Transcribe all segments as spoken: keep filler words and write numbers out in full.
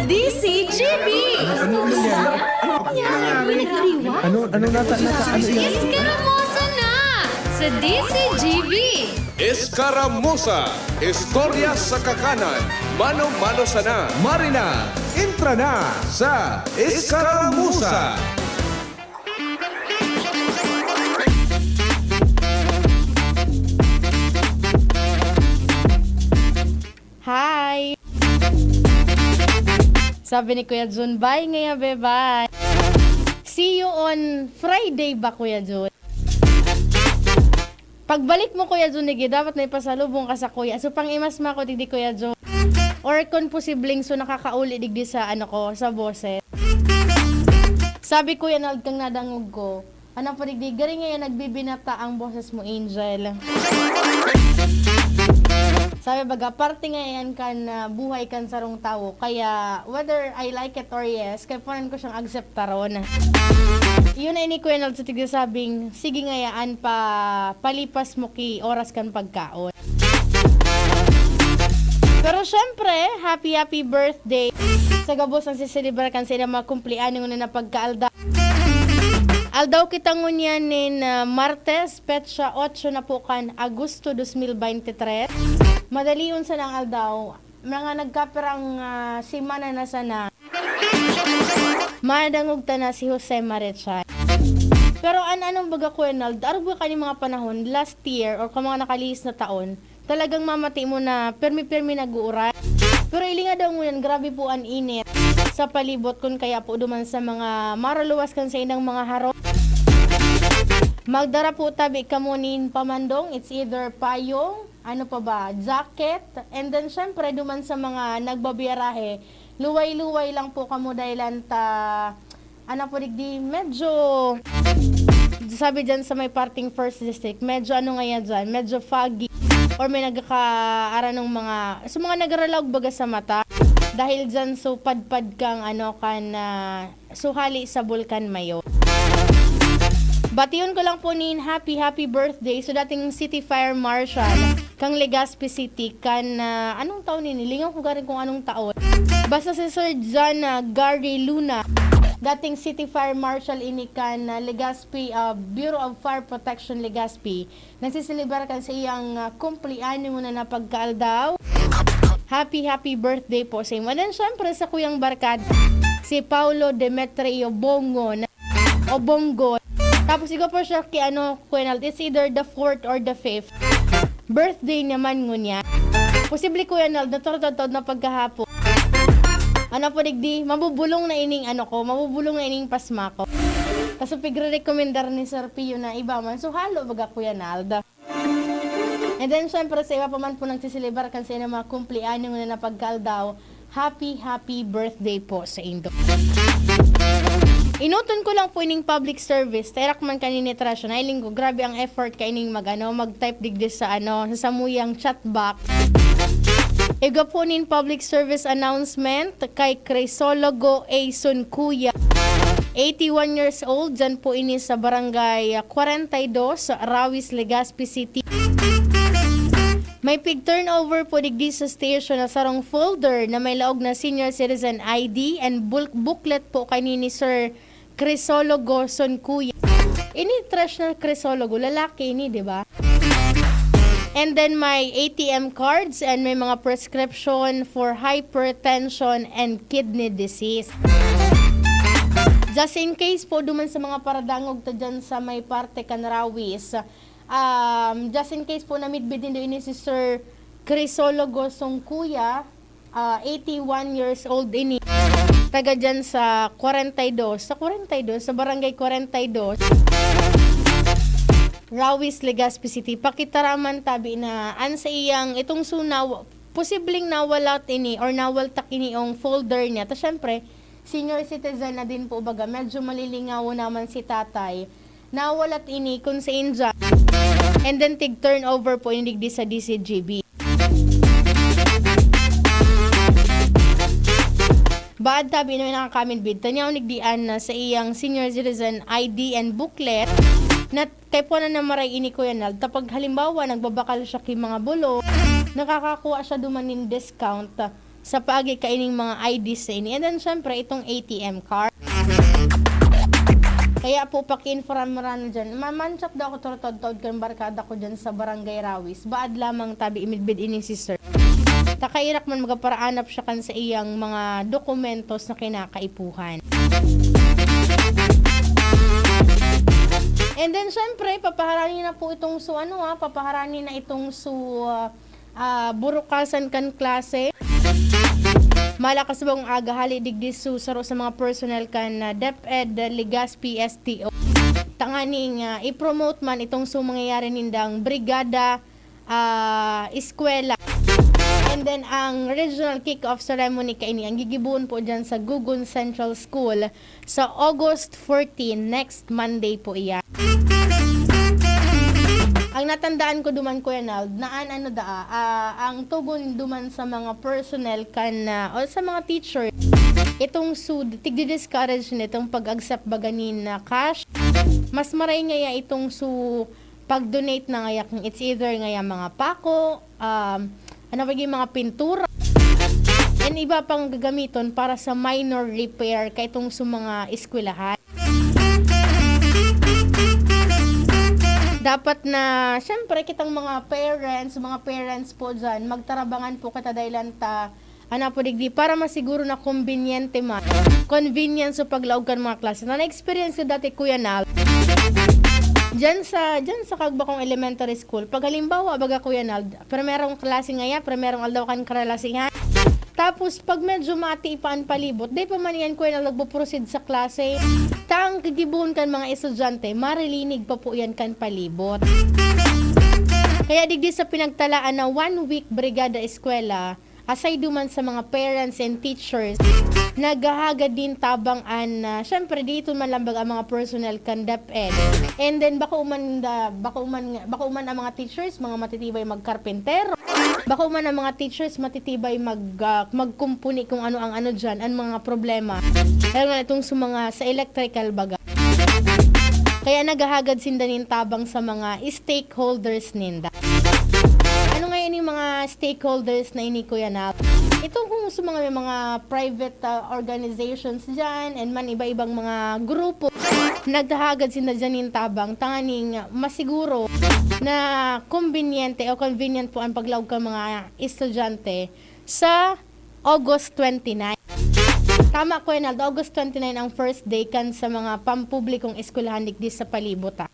D C G B! Ano nangyari? Ano nangyari? Ano, ano nata-, nata-, ano yan? Eskaramosa na sa D C G B! Eskaramusa, istorya sa kakanan, mano-mano sana. Marina, entra na sa Eskaramusa. Hi! Sabi ni Kuya Jun, "Bye ngaya, be, bye." See you on Friday ba, Kuya Jun? Pagbalik mo, Kuya Jun, igi, dapat may pasalubong ka sa kuya. So, pang-imas mo ako, digdi, Kuya Jun. Or kung posibleng, so, nakakauli, digdi, sa, ano ko, sa boses. Sabi, Kuya Nald, kang nadangog ko, ano po, digdi, gari ngayon, nagbibinata ang boses mo, Angel. Sabi, baga, parte nga yan kan, ah, buhay kan sarong tawo. Kaya, whether I like it or yes, kaipunan ko siyang akseptaron. Yun na ini, Kuya Nald, sa tigda sabing, sige ngayaan pa, palipas mo ki oras kan pagkaon. Pero syempre, happy, happy birthday sa gabos ang siselebrar kan sa ilang mga kumpleaños na napagkaalda. Aldaw kita ngunyan nin, ah, Martes, petsa otso na po kan Agosto dos mil bente tres. Madalion sana ang aldaw. Mga nagkapirang, ah, semana na sana, madangog ta na si Jose Marichay. Pero an anong baga, Kuya Nald, arog ba kaning mga panahon, last year or kung mga nakalihis na taon, talagang mamati mo na pirmi-pirmi nag-uuran. Pero ilinga daw ngunyan, grabe po an init sa palibot, kun kaya po duman sa mga maruluwas kan saindang mga harong. Magdara po tabi kamo nin pamandong, it's either payong, ano pa ba, jacket, and then syempre duman sa mga nagbabiyarahe, luway-luway lang po kamo dahilan ta, ano po, digdi, medyo, sabi dyan sa may parting first district, medyo ano nga yan dyan, medyo foggy, or may nagkakaara ng mga, so mga nagralaog baga sa mata, dahil dyan, so padpad kang, ano, kan, ah, suhali sa Bulkan Mayo. Bation ko lang po nin happy, happy birthday sa dating City Fire Marshal kang Legazpi City kan, ah, anong taon ini? Lingaw ko garin kung anong taon. Basta si Sir John, ah, Gary Luna, dating City Fire Marshal ini kan, ah, Legazpi, ah, Bureau of Fire Protection Legazpi. Nagsiselebrasyon kan sa iyang, ah, kumpleaños na napagkaaldaw. Happy, happy birthday po sa imo. And then, syempre, sa kuyang barkad, si Paulo Demetrio Bongon, o Bongon. Tapos, igo po siya kay, ano, Kuya Nald, it's either the fourth or the fifth. Birthday naman ngunyan. Posible, Kuya Nald, na taod-taod na pagkahapon. Ano po, digdi, mabubulong na ining, ano ko, mabubulong na ining pasma ko. Kaso, pigre-recommendar ni Sir Pio na iba man. So, halo, baga, Kuya Nald. And then, syempre, sa iba pa man po nagsiselebrasyon kan sa ilang mga kumpleaños na napagkaaldaw, happy, happy birthday po sa indo. Enoton ko lang po ining public service, ta herak man kanini trasyo, nahiling ko, grabe ang effort kaining mag, ano, mag-type digdi sa, ano, sa samuyang chat box. Igwa po nin public service announcement kay Crisologo A. Suncuya, eighty-one years old, dyan po ini sa barangay, ah, kwarenta y dos, Rawis, Legazpi City. May pig-turnover po digdi sa station na sarong folder na may laog na senior citizen I D and bulk booklet po kay ni Sir Crisologo Suncuya. Ini traditional Crisologo, lalaki ini, di ba? And then may A T M cards and may mga prescription for hypertension and kidney disease. Just in case po, duman sa mga paradangog ta dyan sa may parte kan Rawis, um, just in case po, namidbid nindo ini si Sir Crisologo Suncuya, ah, eighty-one years old ini. Taga dyan sa kwarenta y dos, sa kwarenta y dos, sa barangay kwarenta y dos, Rawis, Legazpi City. Pakitaraman tabi na an sa iyang itong sunaw, posibleng nawala ini or nawaltak ini yung folder niya. Ta syempre, senior citizen na din po baga, medyo malilingaw naman si tatay. Nawalat ini kun sa India. And then tig turnover po ini digdi sa D C G B. Baad tabi na may nakakamidbid, tanyaw nigdian na sa iyang senior citizen I D and booklet na kay puwanan na maray ini, Kuya Nald. Ta pag halimbawa, nagbabakal siya ki mga bulong, nakakakuha siya duman nin discount. sa paagi kaining mga I Ds na ini. And then, syempre, itong A T M card. Kaya po, pakiinformaran na dyan. Maman-chat daw ako turutod-tod kan barkada ko dyan sa Barangay Rawis. Baad lamang tabi imidbid ini si sir. Takairak man magaparaanap siya kan sa iyang mga dokumentos na kinakaipuhan. And then, syempre, papaharani na po itong su-, ano, ah, papaharani na itong su-, ah, ah, burukasan kan klase. Malakas bang aga hali digdi su-, saro sa mga personnel kan, ah, DepEd, ah, Legazpi S T O. Tanganing, ah, i-promote man itong su-, mangyayari nindang Brigada, ah, Eskwela. And then, ang regional kick-off ceremony kaini, ang gigibohon po dyan sa Gugun Central School sa August fourteen, next Monday po iyan. Ang natandaan ko duman, Kuya Nald, na an ano daa, ah, ang tugon duman sa mga personnel kan, ah, o sa mga teacher, itong su-, tigdi-discourage nitong pag-accept baga nin, ah, cash. Mas maray ngaya itong su-, pag-donate na ngaya, it's either ngaya mga pako, um, ano pa yung mga pintura, and iba pang gagamiton para sa minor repair kaitong sa mga eskwelahan. Dapat na, syempre, kitang mga parents, mga parents po dyan, magtarabangan po kita dahil ta, ano po digdi, para masiguro na kombinyente man. Convenience sa paglaog kan mga klase. Na na-experience ko dati, Kuya Nal. Diyan sa, diyan sa Kagbakong Elementary School, pag halimbawa, baga, Kuya Nal, primerong klase ngaya, primerong aldaw kan kalalasingan. Tapos, pag medyo mati pa an palibot, di pa man yan, Kuya Nal, nagpo-proceed sa klase. Ta ang gigibohon kan mga estudyante, marilinig pa po yan kan palibot. Kaya digdi sa pinagtalaan na one week Brigada Eskwela, aside duman sa mga parents and teachers, naghahagad din tabang an, ah, syempre, dito man lang baga ang mga personnel kan DepEd. And then, bako man, da-, bako man, bako man ang mga teachers, mga matitibay magkarpentero. Bako man ang mga teachers, matitibay mag, ah, magkumpuni kung ano ang ano dyan, ang mga problema. Lalo na itong sa mga, sa electrical baga. Kaya naghahagad sinda nin tabang sa mga stakeholders ninda. Ano nga ini mga stakeholders na ini, Kuya Nal? Ito kung sa mga, may mga private, ah, organizations dyan and man iba-ibang mga grupo, naghahagad sinda dyan nin tabang tanganing masiguro na kombinyente o convenient po ang paglaog kan mga estudyante sa August twenty-nine. Tama, Kuya Naldo, August twenty-nine ang first day kan sa mga pampublikong eskwelahan digdi sa palibot, ah.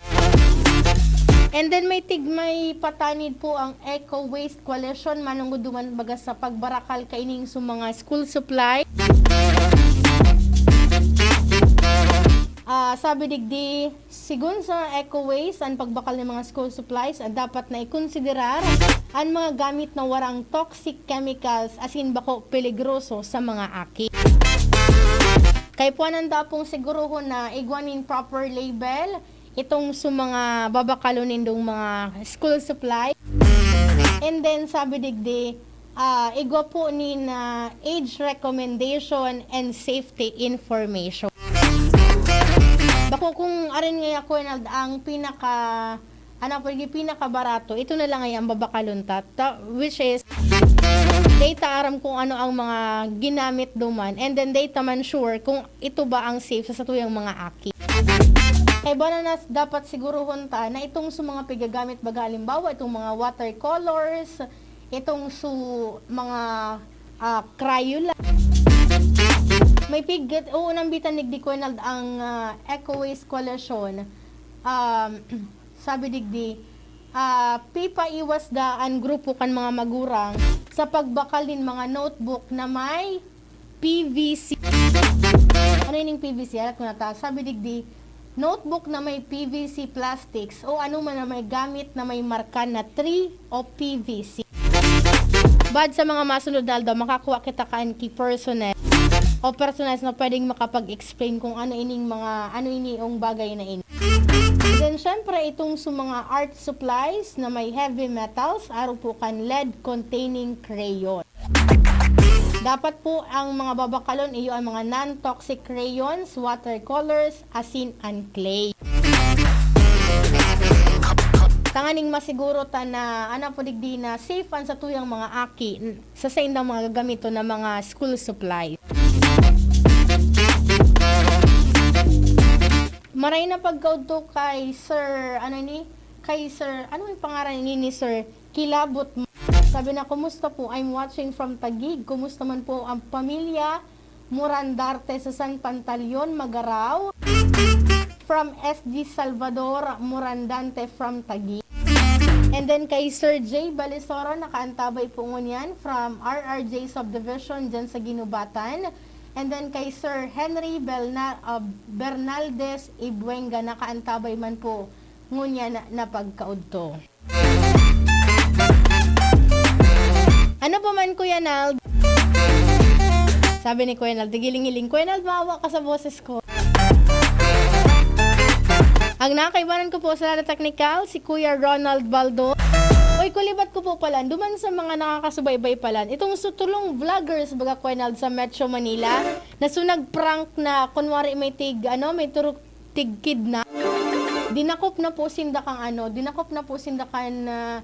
And then may tig-, may patanid po ang Eco Waste Coalition, manunggod duman baga sa pagbarakal kaining sa mga school supply. Ah, sabi digdi, sigun sa Eco Waste, ang pagbakal ng mga school supplies, ang dapat na ikonsiderar ang mga gamit na warang toxic chemicals asin bako peligroso sa mga aki. Kaipuhan nanda pong siguruhon na igwa nin proper label itong sa mga babakalon nindong mga school supply. And then, sabi digdi, ah, igwa po nin, ah, age recommendation and safety information. Bako kung arin nga ako, Nald, ang pinaka, ano po, yung pinakabarato, ito na lang ay ang babakalon ta, ta-, which is, data aram kung ano ang mga ginamit duman, and then data man sure kung ito ba ang safe sa satuyang mga aki. Kay bana na dapat siguruhon ta na itong sa mga pigagamit, baga halimbawa, itong mga watercolors, itong su-, mga, ah, Crayola. May pig-, oo, nambitan digdi, Kuya Nald, ang, ah, Eco Waste Coalition. Um, sabi digdi, ah, pipaiwas da an grupo kan mga magurang sa pagbakal nin mga notebook na may P V C. Ano ining P V C? Alat ko na ta. Sabi digdi, notebook na may P V C plastics o ano man na may gamit na may marka na three o P V C. Bad sa mga masunod na aldaw, makakuha kita kaan ki personnel o personages na pwedeng makapag-explain kung ano ining mga, ano ini yung bagay na ini. Then, syempre, itong sa mga art supplies na may heavy metals, aro po kan lead-containing crayon. Dapat po ang mga babakalon iyo ang mga non-toxic crayons, watercolors, asin an clay. Tanganing masiguro ta na, ano po digdi, na safe an satuyang mga aki n-, sa saindang mga gagamiton na mga school supplies. Maray na pagkaudto kay Sir, ano ni? Kay Sir, ano yung pangaran ini ni Sir? Kilabot. Sabi na, "Kumusta po? I'm watching from Taguig. Kumusta man po ang pamilya Morandarte sa San Pantaleon, Magarao?" From S D Salvador Morandante from Taguig. And then kay Sir J Balisoro, nakaantabay po ngunyan from R R J Subdivision dyan sa Guinobatan. And then kay Sir Henry Belna-, uh, Bernaldez Ibuenga, nakaantabay man po ngunyan na, na pagkaudto. Ano pa man, Kuya Nald? Sabi ni Kuya Nald, tigiling-hiling, "Kuya Nald, maawa ka sa boses ko." Ang nakaibanan ko po sa Lada Technical, si Kuya Ronald Baldo. Oy, kulibat ko po pala, duman sa mga nakakasubaybay pala, itong sutulong vloggers, baga, Kuya Nald, sa Metro Manila, na so nag-prank na kunwari may tig, ano, may turok tig-kidnap. Dinakop na po sinda kang ano, dinakop na po sinda kan, ah,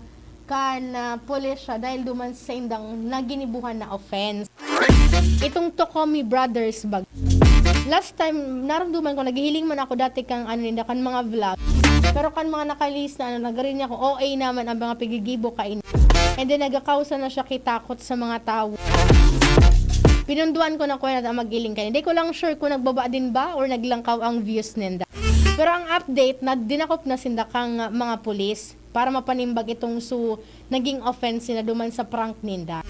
kan, ah, pulis siya dahil duman sa indang naginibuhan na offense. Itong Tokomi Brothers bag. Last time, naramdaman ko, naghihiling man ako dati kang ano ninda, kan mga vlog. Pero kan mga nakalihis na ano, nagari niya ko, O A naman ang mga pigigibo kain. And then, nagakausa na siya kitakot sa mga tawo. Pinunduan ko na, Kuya Nald, ang mag-iling kayo. Hindi ko lang sure kung nagbaba din ba or naglangkaw ang views ninda. Pero ang update, na dinakop na sinda kang, ah, mga pulis para mapanimbag itong su naging offense na duman sa prank ninda.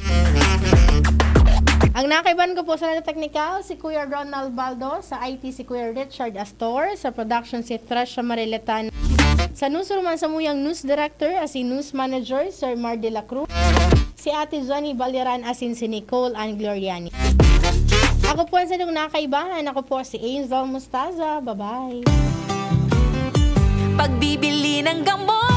Ang nakaiban ko po sa Lada Technical, si Kuya Ronald Baldo, sa I T si Kuya Richard Astor, sa production si Tresha Mariletan, sa newsroom ang samuyang news director, as in news manager, Sir Mar de la Cruz, si Ate Johnny Baliran, asin si Nicole Ann Gloriani. Ako po ang sadong nakaibahan. Ako po si Angel Mustaza. Bye-bye. Pagbibili ng gamot.